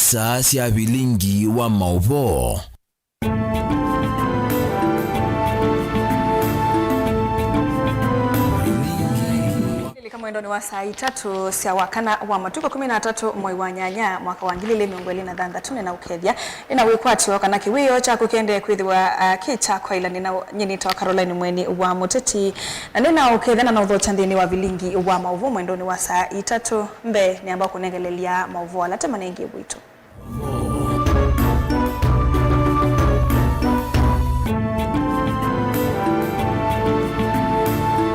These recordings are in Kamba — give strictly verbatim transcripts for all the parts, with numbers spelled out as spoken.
Saa sya vilingi wa maũvoo. Ilika mwendonĩ wa saa itatũ sya wakana wa matukũ kũmi na atatũ mwei wa nyanya mwaka wa ngili ili mĩongo ĩlĩ na thanthatũ, nĩnaũkethya, nĩna wĩkwatyo kana kĩwĩoo kyaku kĩendee kwĩthĩwa, ah, kĩ kya kwaĩla. Nĩna nyinĩtawa Caroline Mweni wa Mũteti, na nĩnaũkethya na naũthokya nthĩnĩ wa vilingi wa maũvoo mwendonĩ wa saa itatũ. Mbee, nĩamba kũnengelelya maũvoo ala te manengie witũ.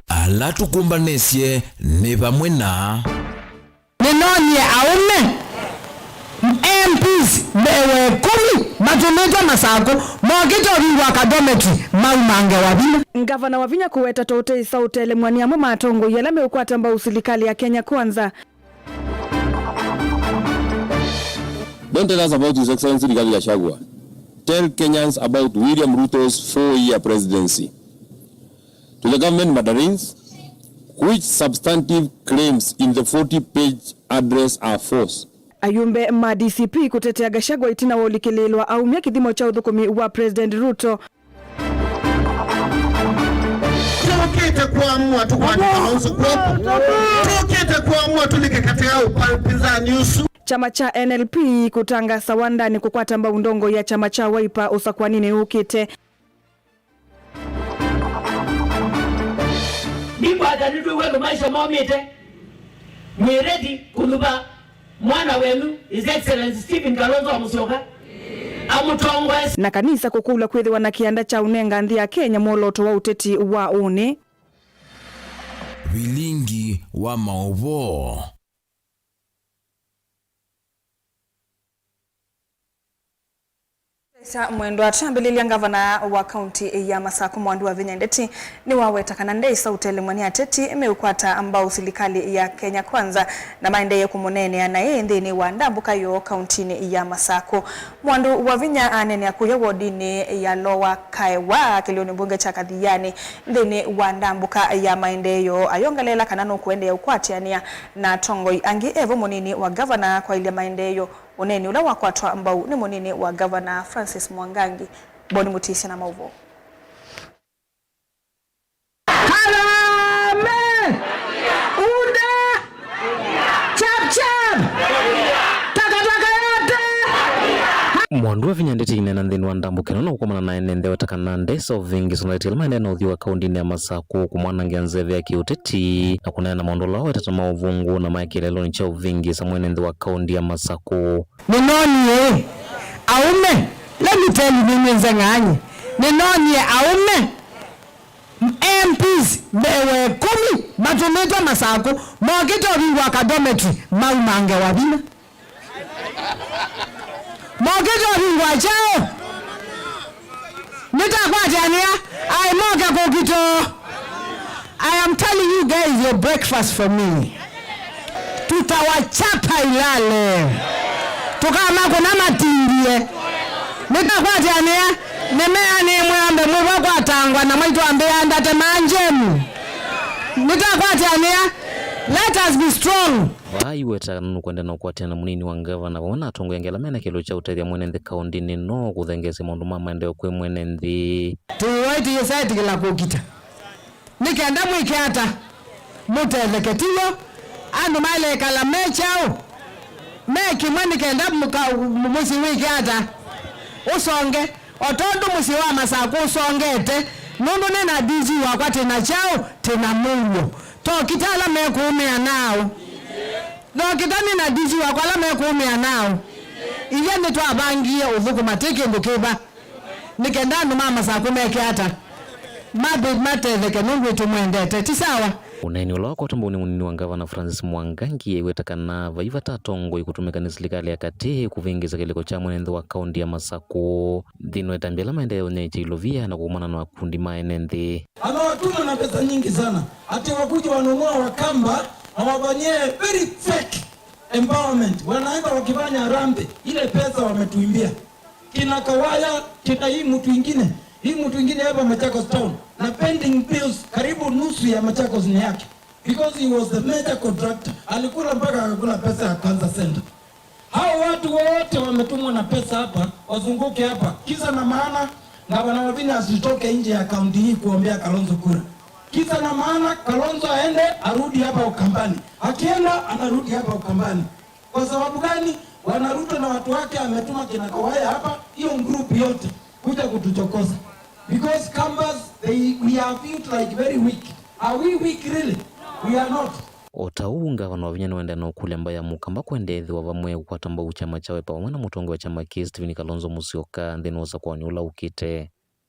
Ala tũkũmbanĩsye nĩ vamwe na. Nĩnoonie aũme M Ps mbee wa ĩkũmi matũmĩtwe Masakũ mokĩte ũvingũa ka dormitory maumange Wavinya. Ngavana Wavinya kũweta ta ũteĩsa ũtelemw'a nĩ amwe ma atongoi ala meũkwata mbau silikalĩ ya Kenya Kwanza. Don't tell us about His Excellency Rigathi Gachagua. Tell Kenyans about William Ruto's four-year presidency. To the government mudderings, which substantive claims in the forty-page address are false? Ayumbe ma D C P kũtetea Gachagua ĩtina wa ũlikĩlĩĩlwa aumya kĩthimo kya ũthũkũmi wa President Ruto. Tũkĩte kũamua tũkwate kaũsũ kw'oko. Tũkĩte kũamua tũlike katĩ ya ũpinzani ũsu. Kyama kya N L P kũtangasa wandanĩ kũkwata mbau ndongoi ya kyama kya Wiper ũsakũaninĩ ũkĩte. Ndikwata nĩtwĩw'a andũ maisha momĩte. Mwĩ ready kũluva mwana wenyu, His Excellency Stephen Kalonzo wa Musyoka, amũtongoesye. Na kanisa kũkũlw'a kwĩthĩwa na kĩanda kya ũnenga nthĩ ya Kenya mwolooto wa ũteti wa ũnĩ. Vilingi wa maũvoo. Sa mwendwa, twambĩlĩlya, ngavana wa kaunti ya Masakũ Mwandu Wavinya Ndeti nĩwaweta kana ndeĩsa ũtelemw'a nĩ ateti meũkwata mbau silikalĩ ya Kenya Kwanza na maendee kũmũneenea naĩ nthĩnĩ wa ndambũka yoo kauntinĩ ya Masakũ. Mwandu Wavinya aneenea kũya wodinĩ ya Lower Kaewa kĩlĩonĩ mbunge kya Kathiani nthĩnĩ wa ndambũka ya maendeeo, ayongeleela kana nũkũendeea ũkwatĩanĩa na atongoi angĩ evo mũnini wa ngavana kwaĩlya maendeeo. Ũneeni ũla wakwatwa mbau nĩ mũnini wa ngavana Francis Mwangangi. Boni Mutisya na maũvoo. Harambee! UDA! Chap chap! Takataka yote! Mwandu Wavinya Ndeti aineena nthĩnĩ wa ndambũka ĩno na kũkomana na ene nthĩ aweta kana ndeĩsa ũvĩngĩsa na ĩtĩla maendee na ũthyũ wa kauntinĩ ya Masakũ kũmwanangĩa nzeve ya kĩũteti na kũneena maũndũ ala aweta ta ma ũvũngũ na ma kĩeleelonĩ kya ũvĩngĩsa mwene nthĩ wa kaunti ya Masakũ. Nĩnoonie aũme, let me tell you, nĩnĩnze ng'ang'e. Nĩnoonie aũme M Ps mbee wa ĩkũmi matũmĩtwe Masakũ mokĩte ũvingũa ka dormitory maumange Wavinya. Mokĩte ũvingũa kyaũ? Nĩtakwatanĩa, aĩ moke kũkitoo. I am telling you guys, your breakfast for me. Tutawachapa ilale. Tũkamakũna matindie. Nĩtakwatanĩa, nĩmea nĩ mwĩambe mwĩvo kwatangwa na maitwambĩa ndate ma njemu. Nĩtakwatanĩa, let us be strong. Vaa iweta kana nũkwendea na ũkwatĩana na mũnini wa ngavana vamwe na atongoi angĩ ala mena kĩlĩko kya ũtethya mwene nthĩ kaũntĩnĩ ĩno kũthengeesya maũndũ ma maendeeo kwĩ mwene nthĩ. Tũĩ tũyĩsaĩtĩkĩla kũkita nĩ kenda mwĩke ata? Mũtetheke, tiw'o? Andũ maĩle ĩkala me kyaũ? Me kĩmwe nĩ kenda mũka-, mũsyĩ wĩke ata? Ũsonge. O tondũ mũsyĩ wa Masakũ ũsongete, nũndũ nĩ na D G wakwa, twĩ na kyaũ? Twĩ na mũuo. Tokita ala mekũũmĩa naaũ? Tokita nĩ na D G wakwa ala mekũũmĩa naaũ? Ithyĩ nĩtwavangie ũthũkũma tĩ kĩndũ kĩva? Nĩ kenda andũ ma Masakũ meke ata? Mabe matetheke nũndũ nĩtũmwendete, ti sawa? Ũneeni ũla wakwatwa mbau nĩ mũnini wa ngavana Francis Mwangangi aiweta kana vai vata atongoi kũtũmĩka nĩ silikalĩ ya katĩ kũvĩngĩĩsya kĩlĩko kya mwene nthĩ wa kaũntĩ ya Masakũ nthĩnĩ wa ĩtambya ĩla maendee ũnyaĩĩkya ilovia na kũkomana na makundi ma ene nthĩ. Anawatuma na pesa nyingi sana, ati wakuje wanunua Wakamba na wafanyie very fake empowerment. Wanaenda wakifanya harambee, ile pesa wametuimbia. Kina Kawaya, kina hii mtu ingine, hii mtu ingine hapa Machakos Town, na pending bills karibu nusu ya Machakos ni yake, because he was the major contractor. Alikula mpaka akakula pesa ya Cancer Center. Hao watu wote wametumwa na pesa hapa, wazunguke hapa. Kisa na maana, Gavana Wavinya asitoke nje ya kaunti hii kuombea Kalonzo kura. Kisa na maana, Kalonzo aende, arudi hapa Ukambani. Akienda, anarudi hapa Ukambani. Kwa sababu gani? Bwana Ruto na watu wake ametuma kina Kawaya hapa, hiyo group yote, kuja kutuchokoza. Because Kambas, they, we are viewed like very weak. Are we weak really? We are not. O ta ũu, ngavana Wavinya nĩwaendee na ũkũlya mbaĩ ya Mũkamba kũendeethĩwa vamwe kũkwata mbau kyama kya Wiper vamwe na mũtongoi wa kyama kĩĩ Stephen Kalonzo Musyoka nthĩnĩ wa ũsakũanĩ ũla ũkĩte.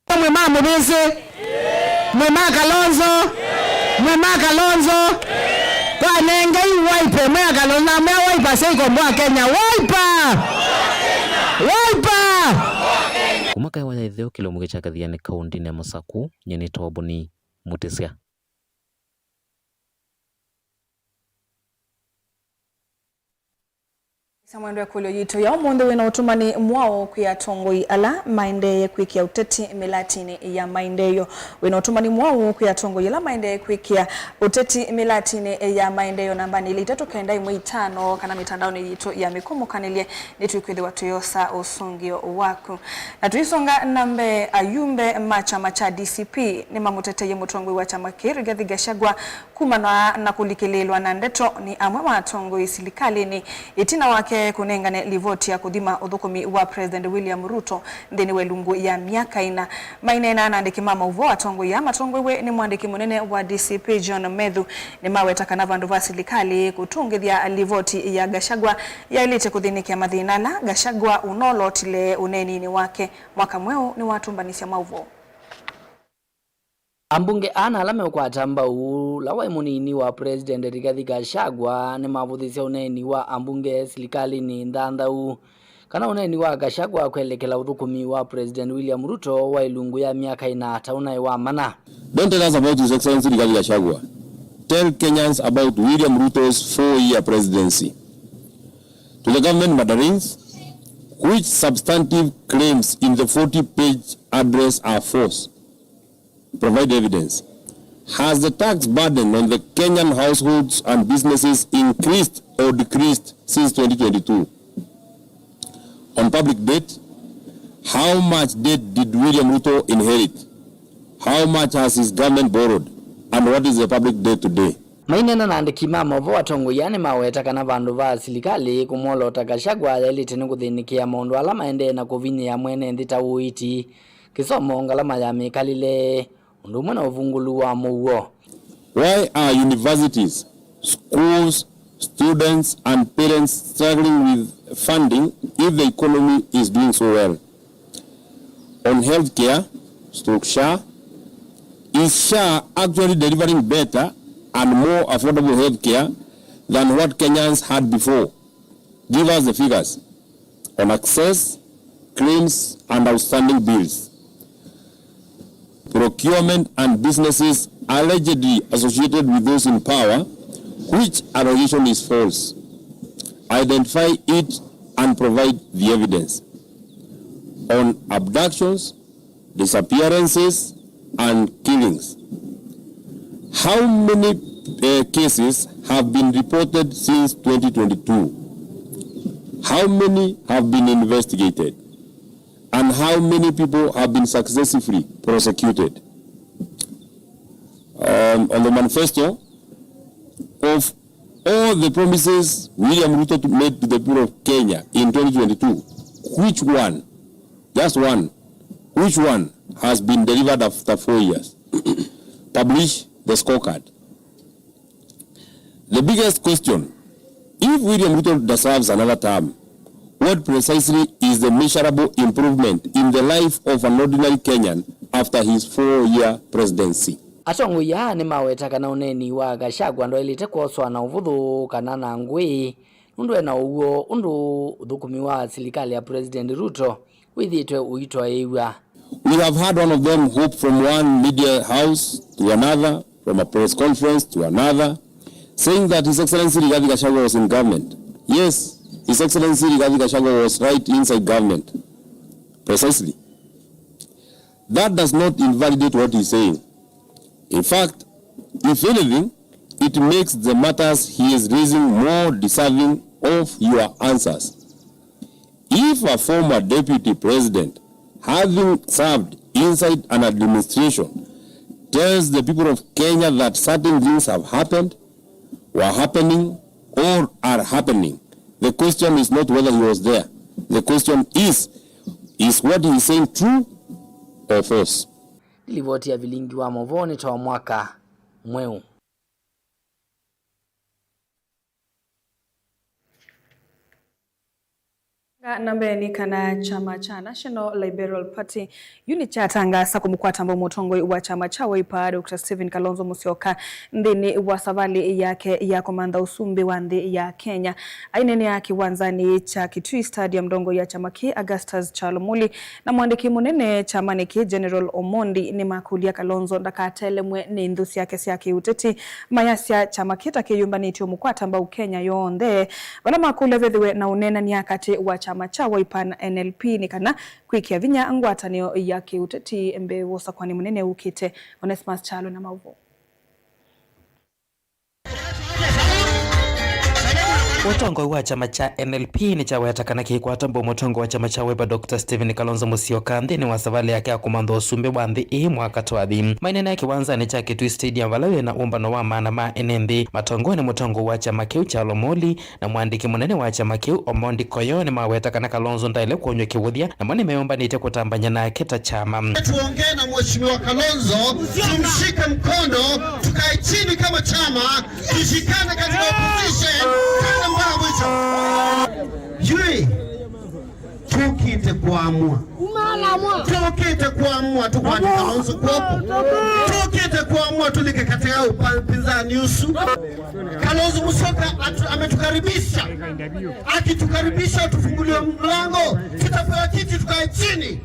Mwĩ ma Mũvĩsĩ, mwĩ ma Kalonzo, mwĩ ma Kalonzo. Kwanengei Wiper, mwĩ a Kalonzo, na mwĩ a Wiper, sya ikomboa Kenya. Wiper! Wiper! Kuma kaĩ wa ya ĩtheo kĩlĩo mũkĩ kya Kathiani kaũntĩnĩ ya Masaku, nyie nĩ Toboni Mũtĩsya. Sa mwendwa, ĩkũlyo yitũ ya ũmũnthĩ, wĩna ũtũmani mwaũ kwĩ atongoi ala maendee kwĩkĩa ũteti mĩlatinĩ ya maendeeo? Wĩna ũtũmani mwaũ kwĩ atongoi ala maendee kwĩkĩa ũteti mĩlatinĩ ya maendeeo? Nambanĩ ilĩ itatũ kenda ĩmwe itano kana mĩtandaonĩ yitũ ya mĩkũmũkanĩlye, nĩtwĩkwĩthĩwa tũyosa ũsũngĩo waku. Na tũisonga na mbee, ayumbe ma kyama kya D C P nĩmamũteteie mũtongoi wa kyama kĩĩ Rigathi Gachagua kumana na kũlikĩlĩĩlwa na ndeto nĩ amwe ma atongoi silikalĩnĩ, ĩtina wake kũnengane livoti ya kũthima ũthũkũmi wa President William Ruto nthĩnĩ wa ĩlungu ya myaka ĩna. Maineena na andĩki ma maũvoo, atongoi aa matongoew'e nĩ mwandĩki mũnene wa D C P John Methu, nĩmaweta kana vandũ va silikalĩ kũtũngĩthya livoti ya Gachagua, yaĩlĩte kũthĩnĩkĩa mathĩna ala Gachagua ũnolotile ũneeninĩ wake mwaka mweũ nĩwatũmbanĩsya maũvoo. Ambunge ana ala meũkwata mbau ũla waĩ mũnini wa President Rigathi Gachagua nĩmavũthĩsya ũneeni wa ambunge silikalĩnĩ nthanthau kana ũneeni wa Gachagua kwelekela ũthũkũmi wa President William Ruto wa ĩlungu ya myaka ĩna ta ũnaĩ wa mana. Don't tell us about His Excellency Rigathi Gachagua. Tell Kenyans about William Ruto's four-year presidency. To the government mutterings, which substantive claims in the forty-page address are false? Provide evidence. Has the tax burden on the Kenyan households and businesses increased or decreased since twenty twenty-two? On public debt, how much debt did William Ruto inherit? How much has his government borrowed? And what is the public debt today? Maineena na andĩki ma maũvoo, atongoi aa nĩmaweta kana vandũ va silikalĩ kũmwolota Gachagua yaĩlĩte nĩ kũthĩnĩkĩa maũndũ ala maendee na kũvinyĩĩa mwene nthĩ ta ũiiti, kĩsomo, ngalama ya mĩkalĩle, ũndũ ũmwe na ũvungũlu wa mũuo. Why are universities, schools, students and parents struggling with funding if the economy is doing so well? On healthcare, stroke SHA, is SHA actually delivering better and more affordable healthcare than what Kenyans had before? Give us the figures on access, claims and outstanding bills. Procurement and businesses allegedly associated with those in power, which allegation is false. Identify it and provide the evidence. On abductions, disappearances and killings, how many uh, cases have been reported since twenty twenty-two? How many have been investigated? And how many people have been successfully prosecuted? Um, on the manifesto, of all the promises William Ruto to, made to the people of Kenya in twenty twenty-two, which one, just one, which one has been delivered after four years? Publish the scorecard. The biggest question, if William Ruto deserves another term, what precisely is the measurable improvement in the life of an ordinary Kenyan after his four-year presidency? Atongoi aa nĩmaweta kana ũneeni wa Gachagua ndwaĩlĩte kwoswa na ũvũthũ kana na ngũĩ, nũndũ ena ũw'o ũndũ ũthũkũmi wa silikalĩ ya President Ruto wĩthĩĩtwe ũitwaĩĩw'a. We have heard one of them hop from one media house to another, from a press conference to another, saying that His Excellency Rigathi Gachagua was in government. Yes, His Excellency Rigathi Gachagua was right inside government. Precisely. That does not invalidate what he's saying. In fact, if anything, it makes the matters he is raising more deserving of your answers. If a former deputy president, having served inside an administration, tells the people of Kenya that certain things have happened, were happening, or are happening, the question is not whether he was there. The question is, is what he is saying true or false? Livoti ya vilingi wa movoo nĩ ta wa mwaka mweũ. Na mbee nĩ kana kyama kya National Liberal Party yu nĩkyatangaasa kũmũkwata mbau mũtongoi wa kyama kya Wiper, Doctor Stephen Kalonzo Musyoka, nthĩnĩ wa savalĩ yake ya kũmantha ũsumbĩ wa nthĩ ya Kenya. Aineenea kĩwanzanĩ kya Kitui Stadium, ndongoi ya kyama kĩĩ Augustus Kyalo Muli na mwandĩki mũnene kyamanĩ kĩĩ General Omondi nĩmakũlya Kalonzo ndakatelemwe nĩ nthũ syake sya kĩũteti, mayasya kyama kĩĩ ta kĩyũmbanĩtye ũmũkwata mbau Kenya yonthe, vala makũlya vethĩwe na ũneenany'a katĩ wa kyama kya Wiper na N L P nĩ kana kwĩkĩa vinya ngwatanĩo ya kĩũteti mbee wa ũsakũani mũnene ũkĩte. Onesmus Kyalo na maũvoo. Ũtongoi wa kyama kya N L P nĩkyaweta kana kĩikwata mbau mũtongoi wa kyama kya Wiper, Doctor Stephen Kalonzo Musyoka, nthĩnĩ wa savalĩ yake ya kũmantha ũsumbĩ wa nthĩ ĩĩ mwaka twathi. Maineenea kĩwanzanĩ kya Kitui Stadium, vala wĩ na ũmbano wa maana ma ene nthĩ, matongoew'e nĩ mũtongoi wa kyama kĩu, Kyalo Muli, na mwandĩki mũnene wa kyama kĩu, Omondi Koyo, nĩmaweta kana Kalonzo ndaĩle kwonywa kĩvũthya, namo nĩmeyũmbanĩtye kũtambany'a nake ta kyama. Tuongee na Mheshimiwa Kalonzo, tumshike mkono, tukae chini kama chama, tushikane katika opposition, twende mpaka mwisho. Jui, tukite kuamua. Tukite kuamua, tukwate Kalonzo kwoko. Tukite kuamua, tulike katika upa-, upinzani usu. Kalonzo Musyoka atu-, ametukaribisha. Akitukaribisha, tufunguliwe mlango, tutapewa kiti, tukae chini.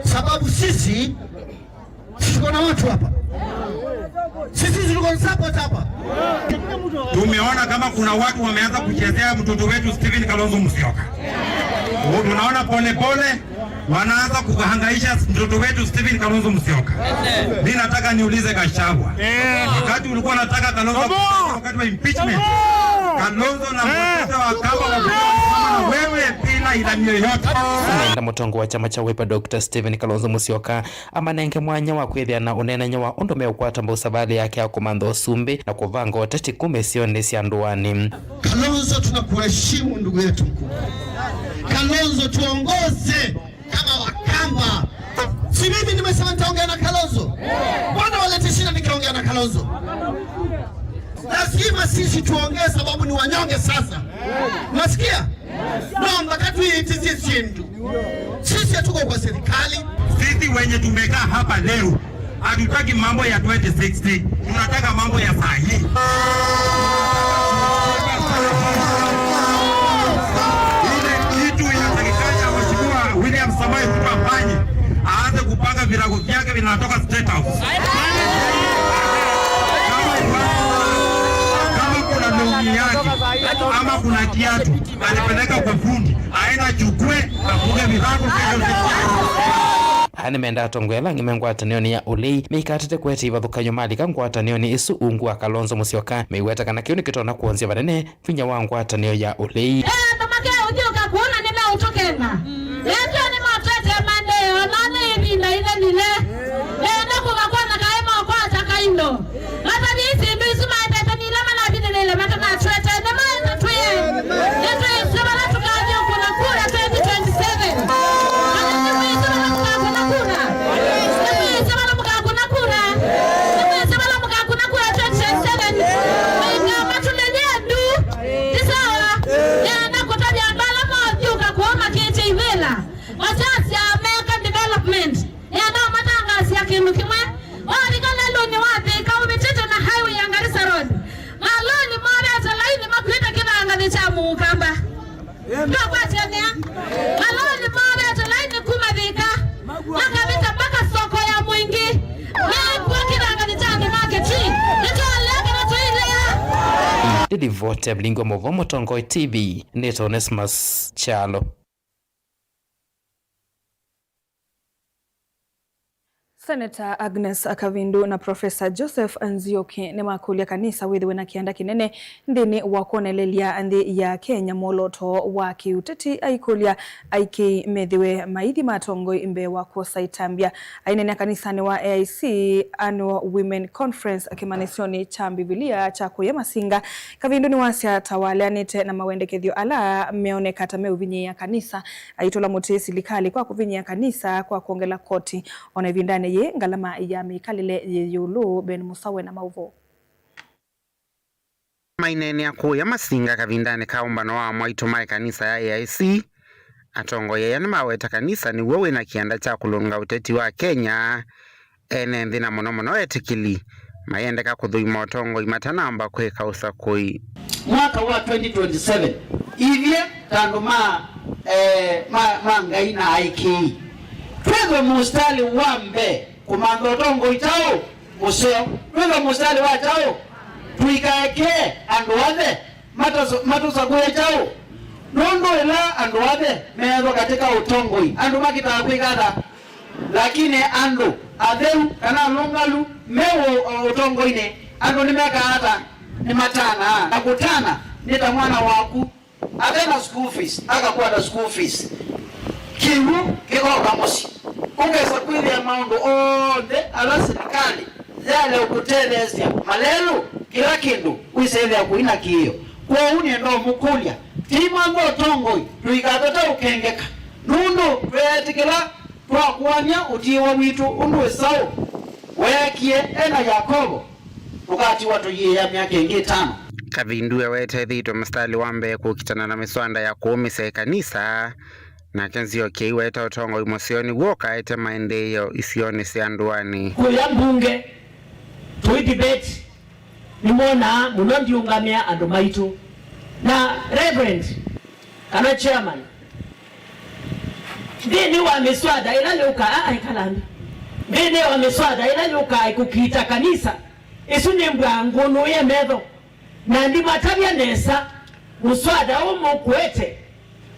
Sababu sisi, sisi tuko na watu hapa. Sisi tuko na support hapa. Tumeona kama kuna watu wameanza kuchezea mtoto wetu Stephen Kalonzo Musyoka. Tunaona pole pole wanaanza kuhangaisha mtoto wetu Stephen Kalonzo Musyoka. Mimi nataka niulize Gachagua. Eh. Wakati ulikuwa unataka Kalonzo, Obo! Wakati wa impeachment, Obo! Kalonzo na Eh! Mutete wa Kamba walikuwa wanasimama na wewe bila ilani yoyote. Nenda mũtongoi wa kyama kya Wiper, Doctor Stephen Kalonzo Musyoka, amanenge mwanya wa kwĩthĩa na ũneenany'a wa ũndũ meũkwata mbau savalĩ yake ya kũmantha ũsumbĩ na kũvanga ũteti kuma isionĩ sya ndũanĩ. Kalonzo, tunakuheshimu ndugu yetu mkuu. Kalonzo, tuongoze kama Wakamba. Si mimi nimesema nitaongea na Kalonzo? Mbona walete shida nikiongea na Kalonzo? Lazima sisi tuongee sababu ni wanyonge sasa. Nasikia? Naomba katwĩtĩsye syĩndũ. Sisi hatuko kwa serikali. Sisi wenye tumekaa hapa leo, hatutaki mambo ya twenty sixty. Tunataka mambo ya saa hii. Ile kitu inatakikana Mheshimiwa William Samoei Ruto afanye, aanze kupanga virago vyake vinatoka State House. Kama, kama kuna long'i yake ama kuna kiatu, alipeleka kwa fundi, aenda chukue, afunge virago kesho. Aa nĩmenda atongoi ala angĩ me ngwatanĩonĩ ya ũlei meikatĩte kũete ivathũkany'o malika ngwatanĩonĩ ĩsu ungu wa Kalonzo Musyoka, meiweta kana kĩu nĩkĩtonya kwonzya vanene vinya wa ngwatanĩo ya ũlei. Ve andũ makeũthyũka kwona nĩmeũtũkena. Ethĩwa nĩmatũetee maendeeo, nona ĩvinda ĩthenile. Enda kũka kwona kaĩ maũkwata kaindo. Atavye syĩndũ isu maendete nĩ ila manavinĩlĩile matanatwete, nĩmaenda twĩe. Nĩtwĩsĩ vala tũkathi kũna kura twenty twenty-seven. Kana nĩmwĩsĩ vala mũkakũna kura? Nĩmwĩsĩ vala mũkakũna kura? Nĩmwĩsĩ vala mũkakũna kura twenty twenty-seven? Maikamba tũlelye ndu. Ti sawa. Nĩenda kũtavya andũ ala maũthyũka kũu makĩtye ivĩla. Makyasya meka development. Nĩenda ũmatangaasya kĩndũ kĩmwe. Wavika lelũnĩ wa Thika ũvĩtĩte na highway ya Garissa Road, maloli movete laini makuĩte kĩthangathĩ kya mũkamba. Ndwakwatanĩa? Maloli movete laini kuma Thika makavĩta mpaka soko ya Mwingi. Mekw'a kĩthangathĩ kya andũ ma Kitui. Nĩtwalea kana tũilea? Nĩ livoti ya Vilingi wa Maũvoo Mũtongoi T V, nĩtawa Onesmus Kyalo. Seneta Agnes Kavindu na Profesa Joseph Nzioki nĩmakũlya kanisa wĩthĩwe na kĩanda kĩnene nthĩnĩ wa kwonelelya nthĩ ya Kenya mwolooto wa kĩũteti, aikũlya aikĩi methĩwe maithima atongoi mbee wa kwosa itambya. Aineenea kanisanĩ wa A I C Annual Women Conference kĩmanyĩsyonĩ kya Mbivilia kya Kũya Masinga, Kavindu nĩwasya ta waleanĩte na mawendekethyo ala meoneka ta meũvinyĩĩa kanisa, aitũla mũtĩ silikalĩ kwa kũvinyĩĩa kanisa kwa kwongela koti. O na ĩvindanĩ yĩĩ, ngalama ya mĩkalĩle yĩ ĩũlũ. Ben Musawe na maũvoo. Maineenea Kũya Masinga kavindanĩ ka ũmbano wa amwaitũ ma ĩkanisa ya A I C, atongoi aya nĩmaweta kanisa nĩw'o wĩna kĩanda kya kũlũnga ũteti wa Kenya, ene nthĩ na mũno mũno etĩkĩli mayendeka kũthũima ũtongoi matanamba kwĩka ũsakũi. Mwaka wa twenty twenty-seven, ithyĩ ta andũ ma, eh, ma, ma Ngai na aikĩi, twĩthwe mũsitalĩ wa mbee kũmantha ũtongoi kyaũ mũseo. Twĩthwe mũsitalĩ wa kyaũ, tũikaekee andũ athe mataso-, matũsakũe kyaũ. Nũndũ ĩla andũ athe meethwa katĩ ka ũtongoi, andũ makitaa kwĩka ata? Lakini andũ atheu kana alũngalu me ũ-, ũtongoinĩ, andũ nĩmekaa ata? Nĩmatanaa. Na kũtana nĩ ta mwana waku ate na school fees, akakwata school fees. Kĩw'ũ kĩkoka mũsyĩ. Ũkesa kwĩthĩa maũndũ onthe ala silikalĩ yaĩle ũkũtetheesya malelũ, kĩla kĩndũ wĩsethĩa kũina kĩĩo. Kwoou nĩenda ũmũkũlya, tũimantha ũtongoi, tũikatate ũkengeka, nũndũ tweetĩkĩla twakũany'a ũtiĩwa witũ ũndũ Ĩsaũ weekie e na Yakovo, tũkatiwa tũyĩĩa myaka ĩngĩ ĩtano. Kavindu ewetethĩtwe mũsitalĩ wa mbee kũkitana na mĩswanda ya kũũmĩsya ĩkanisa, nake Nzioki aiweta ũtongoi mũseo nĩw'o ũkaete maendeeo isionĩ sya ndũanĩ. Kũya mbunge, tũi debate, nĩmwonaa mũno ndiũngamĩa andũ maitũ. Na Reverend, kana chairman, nthĩnĩ wa mĩswada ĩla yũkaa, aa, ĩkala nthĩ. Nthĩnĩ wa mĩswada ĩla yũkaa ĩkũkita kanisa, ĩsu nĩ mbwaa ngũnũĩe metho. Na ndimatavya nesa, mũswada ũũ mũkũete,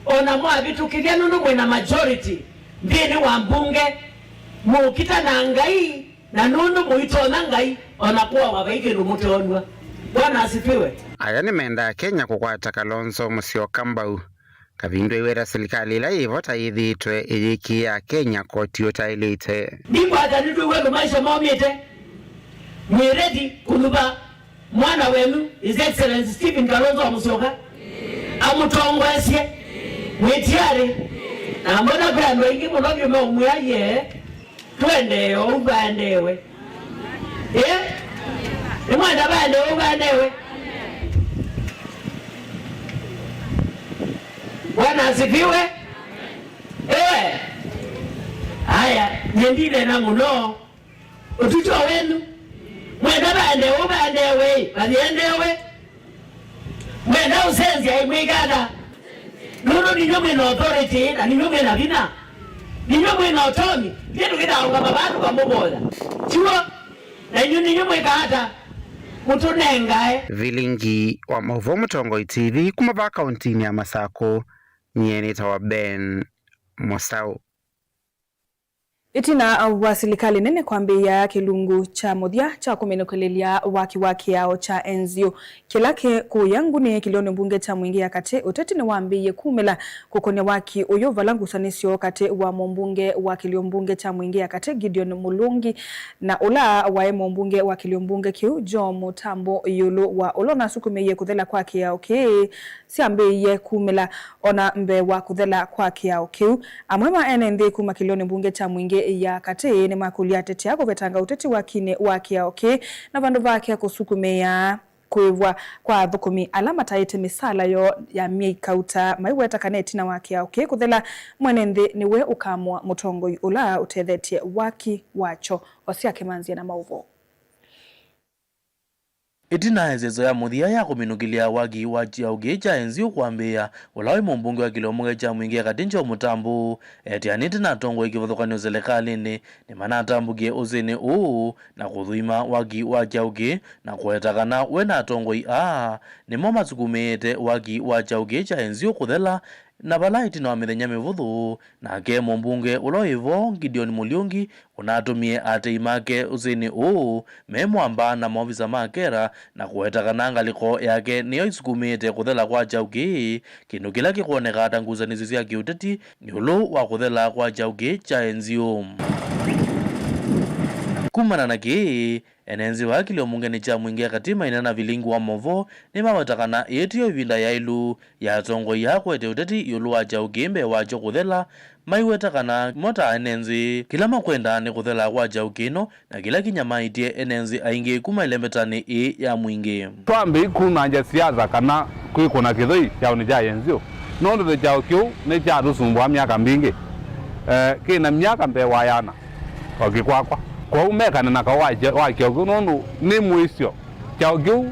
o na mwavĩtũkĩthya nũndũ mwĩ na majority nthĩnĩ wa mbunge, mũũkita na Ngai, na nũndũ mũitonya Ngai, o na kũawa vai kĩndũ mũtoonw'a. Bwana asifiwe. Aya nĩmendaa Kenya kũkwata Kalonzo Musyoka mbau. Kavindu aiweta silikalĩ ĩla yĩvo ta yĩthĩĩtwe ĩyĩkĩĩa Kenya koti ũtaĩlĩte. Ndikwata nĩtwĩw'a andũ maisha maumĩte. Mwĩ ready kũnyuva mwana wenyu, His Excellency Stephen Kalonzo Musyoka, amũtongoesye? Mwĩ tiarĩ? Na mbona kwĩ andũ aingĩ mũno vyũ meũmwĩa, yee. Twendee ũu vaendeewe. Ĩ? Nĩmwenda vaendeewe ũu vaendeewe? Bwana asifiwe. Ĩwe. Aya, nyie ndineena mũno. Ũtũtwa wenyu. Mwenda vaendeewe ũu vaendeewe, vaendeewe. Mwenda ũsenzya ĩmwĩkana. Nũndũ ninyw'ĩ mwĩ na authority, na ninyw'ĩ mwĩ na vinya. Ninyw'ĩ mwĩ na ũtonyi. Ithyĩ tũkĩtaũngama vaa tũkamũvoya. Tiw'o? Na inyw'ĩ ninyw'ĩ mwĩka ata? Mũtũnengae. Vilingi wa maũvoo Mũtongoi T V kuma vaa kauntinĩ ya Masakũ, nyie nĩtawa Ben Mũsaũ. Ĩtina wa silikalĩ nene kwambĩĩa kĩlungu kya mũthya kya kũminũkĩlĩlya waki wa kĩao kya Enzio kĩla kĩ kũya Nguni kĩlĩonĩ mbunge kya Mwingĩ ya Katĩ, ũteti nĩwambĩĩie kumĩla kũkonya waki ũyũ, vala ngusanĩsyo katĩ wa mũmbunge wa kĩlĩo mbunge kya Mwingĩ ya Katĩ Gideon Mulungi na ũla waĩ mũmbunge wa kĩlĩo mbunge kĩu Joe Mũtambo ĩũlũ wa ũla ũnasukumĩie kũthela kwa kĩao kĩĩ syambĩĩie kumĩla. O na mbee wa kũthela kwa kĩao kĩu, amwe ma ene nthĩ kuma kĩlĩonĩ mbunge kya Mwingĩ ya Katĩ nĩmakũlya ateti aa kũvetanga ũteti wakinĩ wa kĩao kĩĩ, na vandũ vake kũsukumĩa kũĩvwa kwa athũkũmi ala mataĩte mĩsaala yoo ya myei kauta, maiweta kana ĩtina wa kĩao kĩĩ kũthela, mwene nthĩ nĩwe ũkamũa mũtongoi ũla ũtethetye waki wakyo. Osia Kĩmanzia na maũvoo. Ĩtina ĩseso ya mũthya ya kũminũkĩlya waki wa kyaũ kĩĩ kya Enzio kwambĩĩa, ũla waĩ mũmbunge wa kĩlĩo mbunge kya Mwingĩ ya Katĩ Joe Mũtambo eteanĩte na atongoi kĩvathũkany'o silikalĩnĩ nĩmanatambũkie ũsĩnĩ ũũ na kũthũima waki wa kyaũ kĩĩ, na kũweta kana we na atongoi aa nĩmo masukumĩĩte waki wa kyaũ kĩĩ kya Enzio kũthela Na vala ĩtina wa mĩthenya mĩvũthũ, nake mũmbunge ũla wĩ vo, Gideon Mũliũngi, ũnatũmie aatĩĩi make ũsĩnĩ ũũ me mwamba na maovisa ma KERA na kũweta kana ngalĩko yake nĩyo ĩsukumĩĩte kũthela kwa kyaũ kĩĩ, kĩndũ kĩla kĩkwoneka ta ngusanĩsyo sya kĩũteti ĩũlũ wa kũthela kwa kyaũ kĩĩ kya enzio. Kumana na kĩĩ, ene nzĩ wa kĩlio mbungeni kya Mwingĩ Katĩ maineena na vilingi wa maũvoo nĩmaweta kana ĩĩ tiyo ĩvinda yaĩlu ya atongoi aa kũete ũteti ĩũlũ wa kyaũ kĩĩ mbee wakyo kũthela, maiweta kana mo ta ene nzĩ, kĩla makwenda nĩ kũthela kwa kyaũ kĩno, na kĩla kĩnyamaĩtye ene nzĩ aingĩ kuma ĩlembetanĩ ĩĩ ya Mwingĩ. Twambĩi kumangya siasa kana kwĩkũna kĩthũi kyaũnĩ kya enzio, nũndũ nĩ kyaũ kĩu nĩkyatũsumbũa myaka mbingĩ. Eh, kĩna myaka mbee wa yana o kĩkwakwa. Kwoou mekane na kaũ wa kya-, wa kyaũ kĩu, nũndũ nĩ mũisyo. Kyaũ kĩu,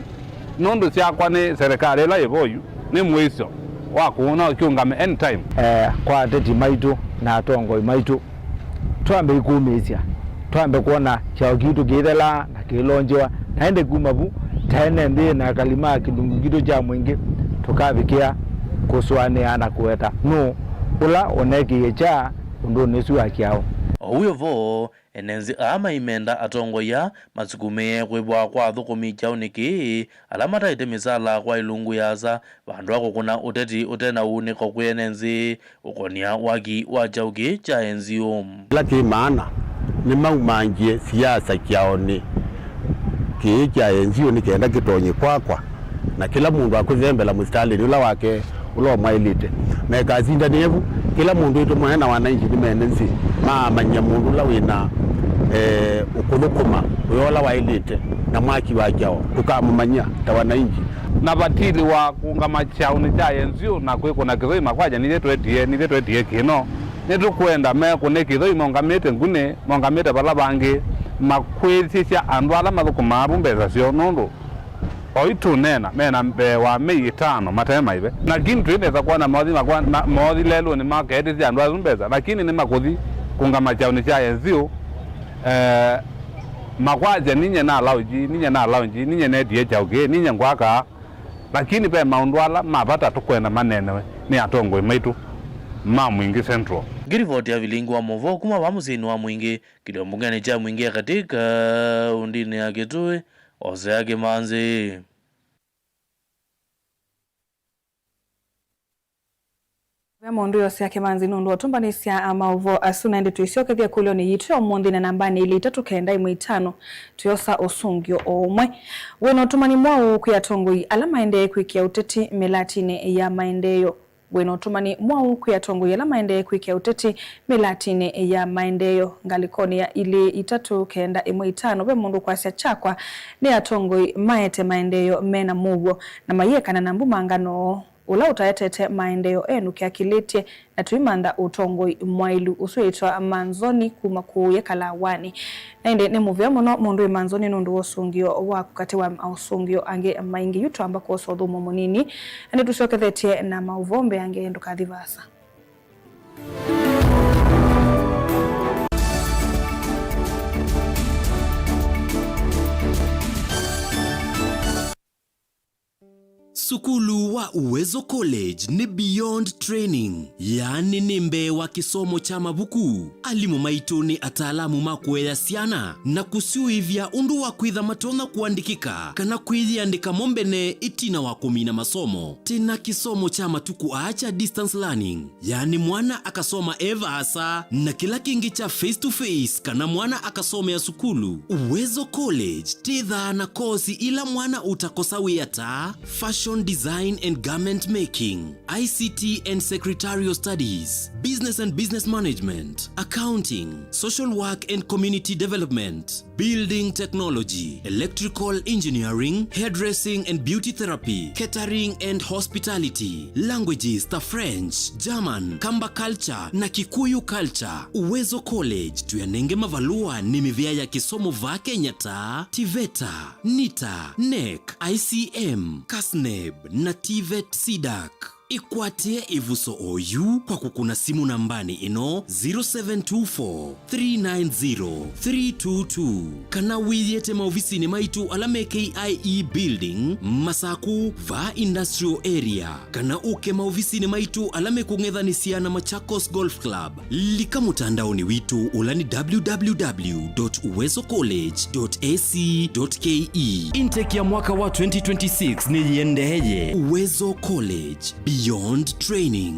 nũndũ syakwa nĩ serikali ĩla yĩ vo yu, nĩ mũisyo wa kũũ no kĩũngame anytime. Eh, kwa ateti maitũ na atongoi maitũ, twambe ikumĩĩsya, twambe kwona kyaũ kitũ kĩithelaa na kĩilonjewa, na ĩndĩ kuma vu, ta ene nthĩ na akali ma kĩlungu kitũ kya Mwingĩ, tũkavikĩa kũsũanĩa na kũweta nũũ ũla ũneekĩie kya ũndũnĩ ũsu wa kyaũ. O wĩ vo, ene nzĩ aa maimenda atongoi aa masukumĩe kwĩvwa kwa athũkũmi kyaũnĩ kĩĩ ala mataĩte mĩsala kwa ilungu yaasa, vandũ va kũkũna ũteti ũte na uunĩko kwĩ ene nzĩ ũkonia waki wa kyaũ kĩĩ kya enzio. Kĩla kĩ maana nĩmaumangie siasa kyaũnĩ kĩĩ kya enzio nĩ kenda kĩtonye kwakwa, na kĩla mũndũ akũthembela mũsitalĩnĩ ũla wake ũla ũmwaĩlĩte. Mekasindanĩe vu, kĩla mũndũ witũ mũnene na wananchi nĩ mene nzĩ maamany'a mũndũ ũla wĩna, eh, ũkũthũkũma wĩa ũla waĩlĩte na mwaki wa kyaũ, tũkamũmany'a ta wananchi. Na vatili wa kũngama kyaũnĩ kya enzio na kwĩkũna kĩthũi makwaja nithyĩ twetie, nithyĩ twetie kĩno. Nĩtũkwenda mekũne kĩthũi maũngamĩte ngunĩ, maũngamĩte vala vangĩ, makwĩsĩsya andũ ala mathũkũmaa vu mbesa syoo, nũndũ oyu tũneena mena mbee wa mei ĩtano mate maive. Lakini twĩnesa kwona mothi makwa, ma-, mothi lelũnĩ maketĩsya andũ asu mbesa, lakini nĩmakũthi kũngama kyaũnĩ kya enzio, eh, makwasya, "Ninye na launji, ninye na launji, ninye netie kyaũ kĩĩ, ninye ngwaka." Lakini ve maũndũ ala ma vata tũkwenda maneenewe nĩ atongoi maitũ ma Mwingĩ Central. Ngĩrivoti ya vilingi wa maũvoo kuma vaa mũsyĩnĩ wa Mwingĩ, kĩlio mbungenĩ kya Mwingĩ ya Katĩ, kaũndĩnĩ ya Kitui, Hosea Kĩmanzi. Ve mũndũ yosea Kĩmanzi nũndũ wa ũtũmbanĩsya maũvoo asu, na ĩndĩ tũisyokethya ĩkũlyo-nĩ yitũ ya ũmũnthĩ na nambanĩ ilĩ itatũ kenda ĩmwe itano, tũyosa ũsũngĩo o ũmwe. Wĩ na ũtũmani mwaũ kwĩ atongoi ala maendee kwĩkĩa ũteti mĩlatinĩ ya maendeeo? Wĩ na ũtũmani mwaũ kwĩ atongoi ala maendee kwĩkĩa ũteti mĩlatinĩ ya maendeeo? Ngalĩkonĩ ya ilĩ itatũ kenda ĩmwe itano, ve mũndũ ũkwasya, "Kyakwa nĩ atongoi maete maendeeo me na mũuo na mayĩekana na mbumangano." Ũla ũtaetete maendeeo enũke akĩlĩtye, na tũimantha ũtongoi mwaĩlu. Ũsu wĩtwa Manzoni kuma kũũya Kalawanĩ. Na ĩndĩ nĩ mũvea mũno mũndũ wĩ Manzoni nũndũ wa ũsũngĩo waku katĩ wa maũsũngĩo angĩ maingĩ. Yu twamba kwosa ũthũmũo mũnini, na nĩtũsyokethetye na maũvoo mbeange, ndũkathi vaasa. Sukulu wa Uwezo College nĩ beyond training, yaani nĩ mbee wa kĩsomo kya mavuku. Alimũ maitũ nĩ ataalamu ma kũea syana na kũsyũĩvya ũndũ wa kwĩtha matonya kũandĩkĩka kana kwĩyĩandĩka mo mbene ĩtina wa kũmina masomo. Twĩ na kĩsomo kya matukũ aa kya distance learning, yaani mwana akasoma e vaasa, na kĩla kĩngĩ kya face to face kana mwana akasomea sukulu. Uwezo College twĩthaa na kosi ila mwana ũtakosa wĩa ta fashion design and garment making, I C T and secretarial studies, business and business management, accounting, social work and community development, building technology, electrical engineering, hairdressing and beauty therapy, catering and hospitality, languages ta French, German, Kamba culture na Kikuyu culture. Uwezo College tũyanenge mavalũa nĩ mĩvĩa ya kĩsomo vaa Kenya ta TVETA, NITA, NEC, I C M, KASNEB na TVET CDAC. Ĩkwatĩe ĩvuso oyu kwa kũkũna simũ nambanĩ ĩno, zero seven two four, three nine zero, three two two, kana wĩyĩte maovisinĩ maitũ ala me K I E Building, Masaku, vaa Industrial Area, kana ũke maovisinĩ maitũ ala mekũng'ethanĩsya na Machakos Golf Club. Lika mũtandaonĩ witũ ũla nĩ www dot uwezo college dot ac dot ke. Intake ya mwaka wa twenty twenty-six nĩyĩendeeye. Uwezo College, beyond training.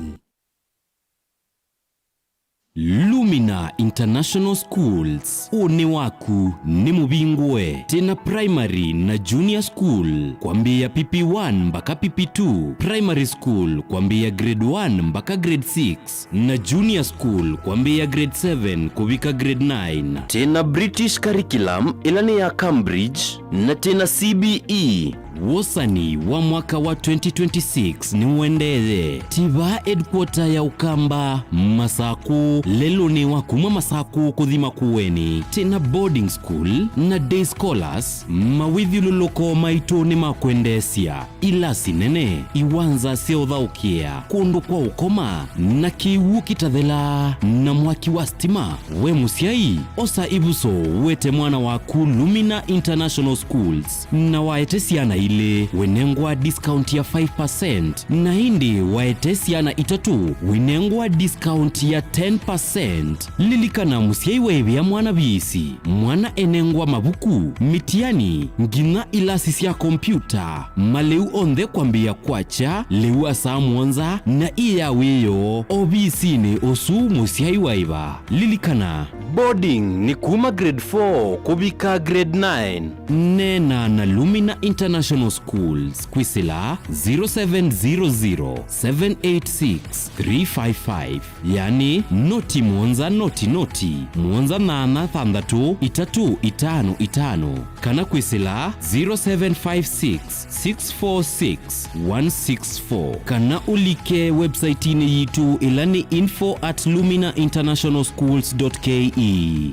Lumina International Schools, ũnĩ waku nĩ mũvingũe. Twĩna primary na junior school kwambĩĩa P P one mbaka P P two, primary school kwambĩĩa grade one mbaka grade six, na junior school kwambĩĩa grade seven kũvika grade nine. Twĩna British curriculum ĩla nĩ ya Cambridge, na twĩna C B E. Wosani wa mwaka wa twenty twenty-six nĩũendeeye. Tiva headquarter ya Ũkamba, Masakũ, lelũnĩ wa kuma Masakũ kũthi Makueni. Twĩna boarding school na day scholars, mawĩthyũlũlũko maitũ nĩ ma kwendeesya. Ilasi nene, iwanza sya ũthaũkĩa, kũndũ kwa ũkoma, na kĩw'ũ kĩtathelaa, na mwaki wa stima. We mũsyai, osa ĩvuso wete mwana waku Lumina International Schools, na waete syana ilĩ, wĩnengwa discount ya five percent, na ĩndĩ waete syana itatũ, wĩnengwa discount ya ten percent. Lilikana, mũsyai waĩvĩa mwana viisi, mwana enengwa mavuku, mitiani, nginya ilasi sya kompyuta, malĩu onthe kwambĩĩa kwakya lĩu wa saa mũonza na ĩ ya wĩoo ovisinĩ ũsu mũsyai waĩva. Lilikana, boarding nĩ kuma grade four kũvika grade nine. Neena na Lumina International Schools kwĩsĩla zero seven zero zero, seven eight six, three five five. Yani, noti mũonza noti noti, mũonza nyanya thanthatũ itatũ itano itano, kana kwĩsĩla zero seven five six, six four six, one six four, kana ũlike website-inĩ yitũ ĩla nĩ info at lumina international schools dot ke.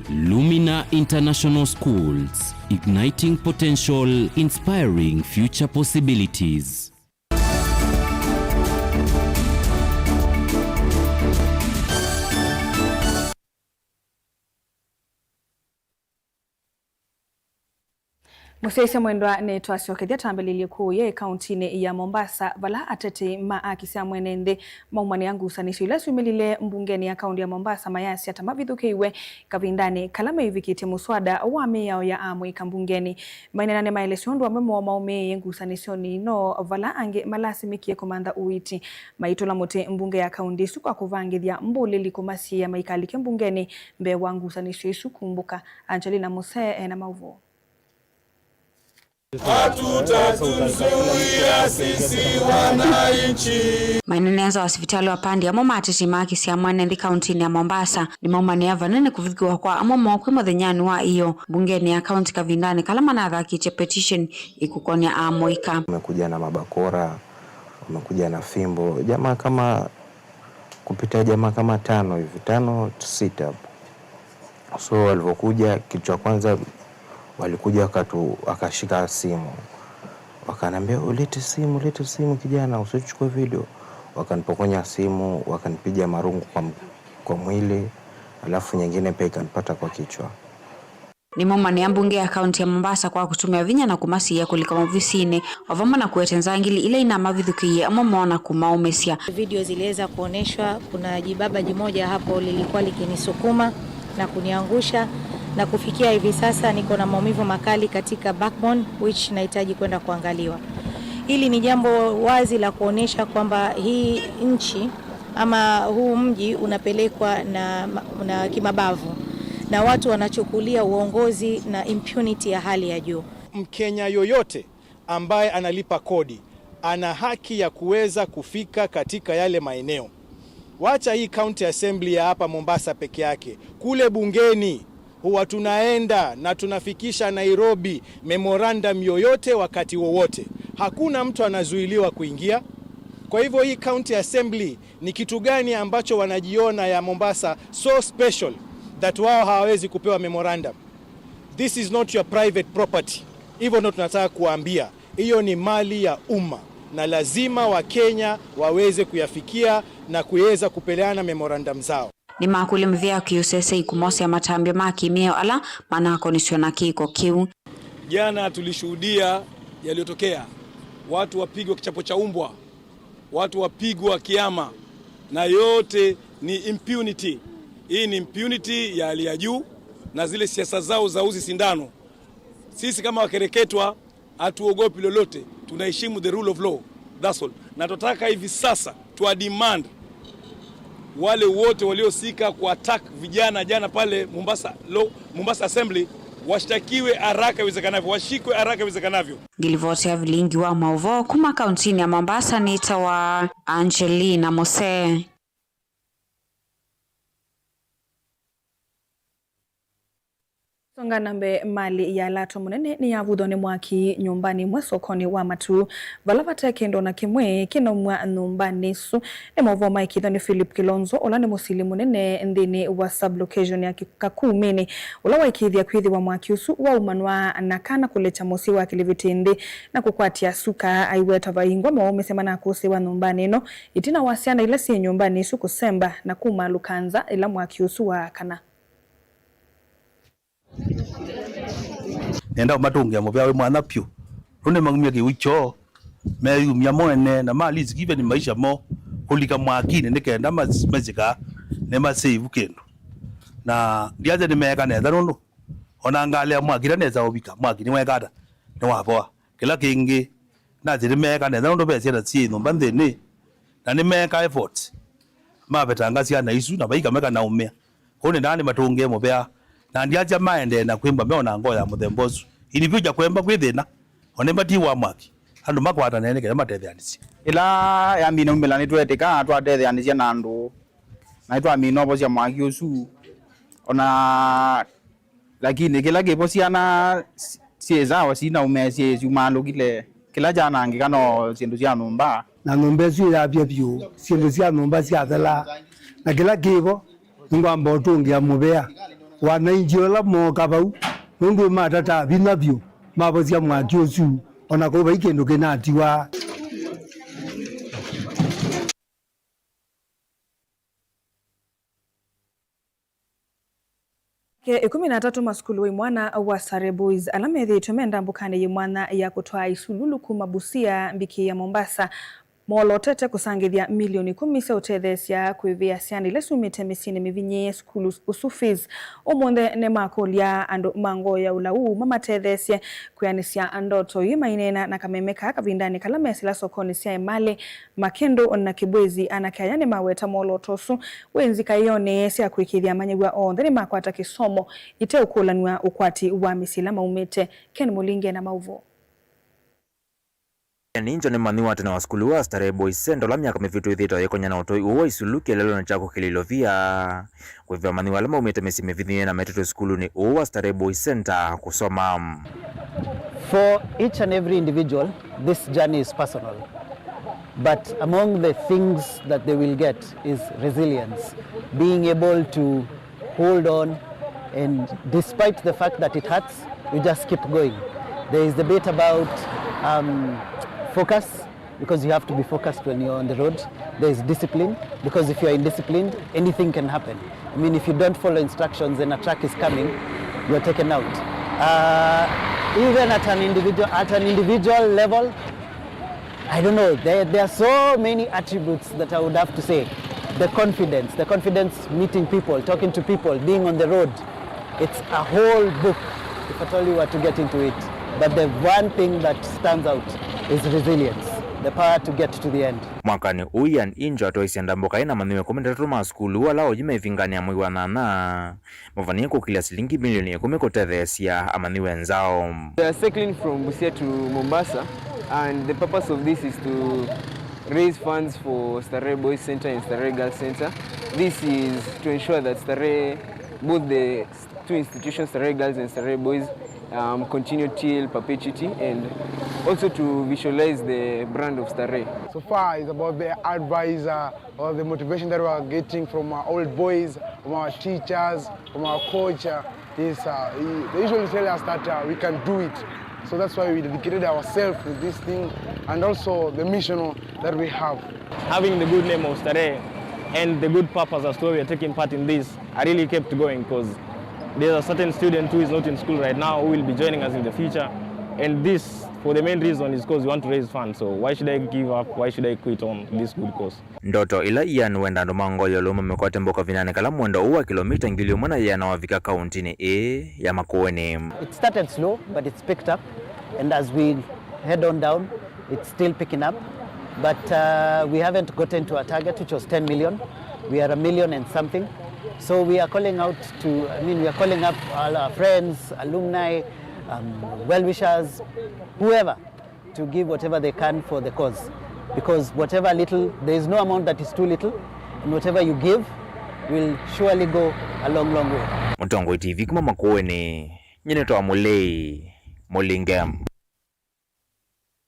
Lumina International Schools, igniting potential, inspiring future possibilities. Mũsyaĩĩsya mwendwa, nĩtwasyokethya twambĩlĩlye kũũya ĩkauntinĩ ya Mombasa, vala atetei ma aki sya mwene nthĩ maumanĩa ngusanĩsyo ila syumĩlile mbungenĩ ya kaunti ya Mombasa mayasya ta mavithũkĩiwe kavindanĩ kala meivikĩtye mũswada wa mĩao ya amũika mbungenĩ. Maineena nĩmaelesya ũndũ amwe moo maũmĩĩe ngusanĩsyonĩ ino, vala angĩ malasimĩkie kũmantha ũiiti maitũla mũtĩ mbunge ya kaunti ĩsu kwa kũvangĩthya mbũlĩli kũmasiĩĩa maikalike mbungenĩ mbee wa ngusanĩsyo isu kumbũka. Angelina Musee ena maũvoo. Hatutazuia sisi wananchi. Maineneesa wa sivitalĩ wa Pandi amwe ma ateti ma aki sya mwene nthĩ kauntinĩ ya Mombasa nĩmaumanĩa vanene kũvithũkĩwa kwa amwe moo kwĩ mũthenyanĩ wa ĩyoo mbungenĩ ya kaunti kavindanĩ kala manathakĩtye petition ĩkũkonya amũika. Wamekuja na mabakora, wamekuja na fimbo. Jamaa kama kupita jamaa kama tano hivi, tano, sita hapo. So walivyokuja, kitu cha kwanza walikuja wakatu-, wakashika simu. Wakaniambia, "Ulete simu, ulete simu kijana, usichukue video." Wakanipokonya simu, wakanipiga marungu kwa m-, kwa mwili, alafu nyingine pia ikanipata kwa kichwa. Nĩmaumanĩa mbunge ya kaunti ya Mombasa kwa kũtũmĩa vinya na kũmasiĩĩa kũlika maovisinĩ, o vamwe na kũete nzangili ila inamavithũkĩie amwe moo na kũmaũmĩsya. Video ziliweza kuoneshwa, kuna jibaba jimoja hapo lilikuwa likinisukuma na kuniangusha, na kufikia hivi sasa niko na maumivu makali katika backbone, which nahitaji kwenda kuangaliwa. Hili ni jambo wazi la kuonesha kwamba hii nchi ama huu mji unapelekwa na, na kimabavu, na watu wanachukulia uongozi na impunity ya hali ya juu. Mkenya yoyote ambaye analipa kodi ana haki ya kuweza kufika katika yale maeneo. Wacha hii county assembly ya hapa Mombasa peke yake, kule bungeni huwa tunaenda na tunafikisha Nairobi memorandum yoyote wakati wowote. Hakuna mtu anazuiliwa kuingia. Kwa hivyo hii county assembly ni kitu gani ambacho wanajiona ya Mombasa so special that wao hawawezi kupewa memorandum? This is not your private property. Hivyo ndo tunataka kuambia. Hiyo ni mali ya umma. Na lazima Wakenya waweze kuyafikia na kuweza kupeleana memorandum zao. Nĩmakũlya mĩvĩa kĩũsese ikumo sya matambya ma kĩmĩao ala manakonisw'a na kĩko kĩu. Jana tulishuhudia yaliyotokea, watu wapigwa kichapo cha umbwa, watu wapigwa kiama, na yote ni impunity. Hii ni impunity ya hali ya juu, na zile siasa zao za uzi sindano. Sisi kama wakereketwa, hatuogopi lolote, tunaheshimu the rule of law. That's all. Na tunataka hivi sasa tuwa demand wale wote waliohusika ku attack vijana jana pale Mombasa Law, Mombasa Assembly, washtakiwe haraka iwezekanavyo, washikwe haraka iwezekanavyo. Ngilivoti ya vilingi wa mauvoo kuma kauntinĩ ya Mombasa nĩtawa Angelina Mose. Songa na mbee, malĩ ya lato mũnene nĩyavuthwa nĩ mwaki nyũmbanĩ ĩmwe sokonĩ wa Matuu, vala vate kĩndũ na kĩmwe kĩnaumw'a nyũmbanĩ ĩsu. Nĩ maũvoo maĩkĩĩthwa nĩ Philip Kilonzo, ũla nĩ mũsili mũnene nthĩnĩ wa sub-location ya Ki-, Kakumĩnĩ, ũla waĩkĩĩthya kwĩthĩwa mwaki ũsu waumanwa na kana kũlekya mũsyĩ wa Kĩliviti nthĩ na kũkwatya suka. Aiweta vaingwa maũmĩsya manakũsĩĩwa nyũmbanĩ ĩno, ĩtina wa syana ila syĩ nyũmbanĩ ĩsu kũsemba na kumaalũka nza ĩla mwaki ũsu waakana. Nenda ũmatũngĩa mũvea wĩ mwanya vyũ. Nũndũ nĩmaumie kĩu kyoo, meyumya mo ene, na ma risk even maisha moo kũlika mwakinĩ nĩ kenda mas-, masika nĩmasave kĩndũ. Na ndiasya nĩmeeka nesa nũndũ ona ngalea mwaki ĩla nesa ũvika, mwaki nĩweka ata? Nĩwavoa. Kĩla kĩngĩ, Nasi nĩmeeka nesa nũndũ ve syana syĩ nyũmba nthĩnĩ, na nĩmeeka effort mavetanga syana isu na vaikameka na ũmĩa. Kwoou nĩndaa nĩmatũngĩe mũvea, na ndiasya maendee na kwĩmba meona ngoo ya mũthemba ũsu. In future kwemba kwĩ thĩna, o nĩmatiwa mwaki, andũ makwatanĩe nĩ kenda matetheanĩsye. Ĩla yambie naumĩla nĩtweetĩka twatetheanĩsya na andũ, na nĩtwamina ũvosya mwaki ũsu. Ona Lakini kĩla kĩvo syana syĩ sawa, sinaumĩasye syumaalũkile, kĩla kyanangĩka no syĩndũ sya nyũmba. Na nyũmba ĩsu yavya vyũ, syĩndũ sya nyũmba syathela, na kĩla kĩvo nĩngwamba ũtũngĩa mũvea wananchi ũla mooka vau, nũndũ nĩmatataa vinya vyũ mavosya mwaki ũsu, ona kau vai kĩndũ kĩnatiwa. Ke ĩkũmi na atatũ ma sukulu wa imwana wa Starehe Boys ala methĩĩtwe me ndambũkanĩ yĩ mwanya ya kũtwaa isululu kuma Busia mbikĩ ya Mombasa moolotete kũsangĩthya milioni ĩkũmi sya ũtetheesya kwĩvĩa syana ila syumĩte mĩsyĩnĩ mĩvinyĩĩe sukulu ũsu fees. Ũmũnthĩ nĩmakũlya andũ ma ngoo ya ũlau mamatetheesye kwĩanĩsya ndoto ii maineena na kameme kaa kavindanĩ kala mesĩla sokonĩ sya Emali, Makĩndũ na Kĩbwezi. Anake aya nĩmaweta mwolooto ũsu wĩ nzika ĩonĩ sya kũĩkĩĩthya amanyĩw'a onthe nĩmakwata kĩsomo iteũkũlanw'a ũkwati wa mĩsyĩ ĩla maumĩte. Ken Mũlinge na maũvoo. Ninjo nĩ manyĩw'a tene wa sukulu wa Starehe Boys Center, ũla myaka mĩvĩtu ĩthĩĩtwe yĩkonya na ũtoi ũũ wa isululu kĩeleelonĩ kya kũkĩlya ilovia. Kwĩvĩa manyĩw'a ala maumĩte mĩsyĩ mĩvinyĩĩe na metetwe sukulunĩ ũũ wa Starehe Boys Center kũsoma. For each and every individual, this journey is personal. But among the things that they will get is resilience, being able to hold on, and despite the fact that it hurts, you just keep going. There is the bit about, um, focus, because you have to be focused when you're on the road. There is discipline, because if you're indisciplined, anything can happen. I mean, if you don't follow instructions and a truck is coming, you're taken out. Uh, even at an individual, at an individual level, I don't know. There, there are so many attributes that I would have to say. The confidence, the confidence meeting people, talking to people, being on the road. It's a whole book if at all you were to get into it. But the one thing that stands out is resilience, the power to get to the end. Mwakanĩ ũũ, Ian Injo atwaisye ndambũka ĩna manyĩw'a ĩkũmi na atatũ ma sukulu ala oyu me ĩvinganĩ ya mwei wa nyanya mavanie kũkĩlya silingi milioni ĩkũmi kũtetheesya amanyĩw'a nzaũ. We are cycling from Busia to Mombasa, and the purpose of this is to raise funds for Starehe Boys Center and Starehe Girls Center. This is to ensure that Starehe, both the two institutions, Starehe Girls and Starehe Boys, um, continue till perpetuity, and also to visualize the brand of Starehe. So far, it's about the advice, uh, or the motivation that we are getting from our old boys, from our teachers, from our coach. Uh, is, uh, he, they usually tell us that, uh, we can do it. So that's why we dedicated ourselves to this thing and also the mission that we have. Having the good name of Starehe and the good purpose as to why we are taking part in this, I really kept going because there's a certain student who is not in school right now who will be joining us in the future. And this, for the main reason, is because we want to raise funds. So why should I give up? Why should I quit on this good cause? Ndoto ila Ian wenda andũ ma ngoo ya ũlũme makwate mboko kavindanĩ kala mwendo ũũ wa kĩlomita ngili ĩmwe na ĩana wavika kaũntĩnĩ ĩĩ ya Makueni. It started slow, but it's picked up, and as we head on down, it's still picking up. But uh, we haven't gotten to our target, which was ten million. We are a million and something. So we are calling out to, I mean, we are calling up all our friends, alumni, um, well wishers, whoever, to give whatever they can for the cause, because whatever little, there is no amount that is too little, and whatever you give will surely go a long, long way. Mũtongoi T V kuma Makueni, nyie nĩtawa Mũlei Mũlinge.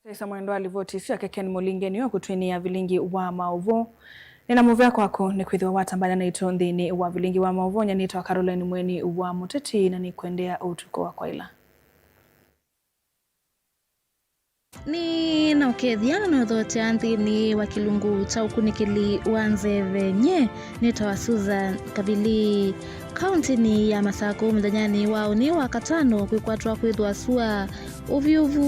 Sasa mwendo wa livoti isu yake Ken Mũlinge nĩwe ũkũtwinĩa vilingi wa maũvoo. Nĩna mũvea kwaku nĩ kwĩthĩwa watambanya naitũ nthĩnĩ wa vilingi wa maũvoo. Nyie nĩtawa Caroline Mweni wa Mũteti, na nĩkwendea ũtukũ wa kwaĩla. Nĩ na ũkethya na nothokya nthĩnĩ wa kĩlungu kya ũkunĩkĩli wa nzeve. Nyie nĩtawa Susan Kavili. Kaũntĩnĩ ya Masakũ mũthenyanĩ wa ũnĩ wa katano kwĩkwatwa kwĩthwa sua ũvyũvu.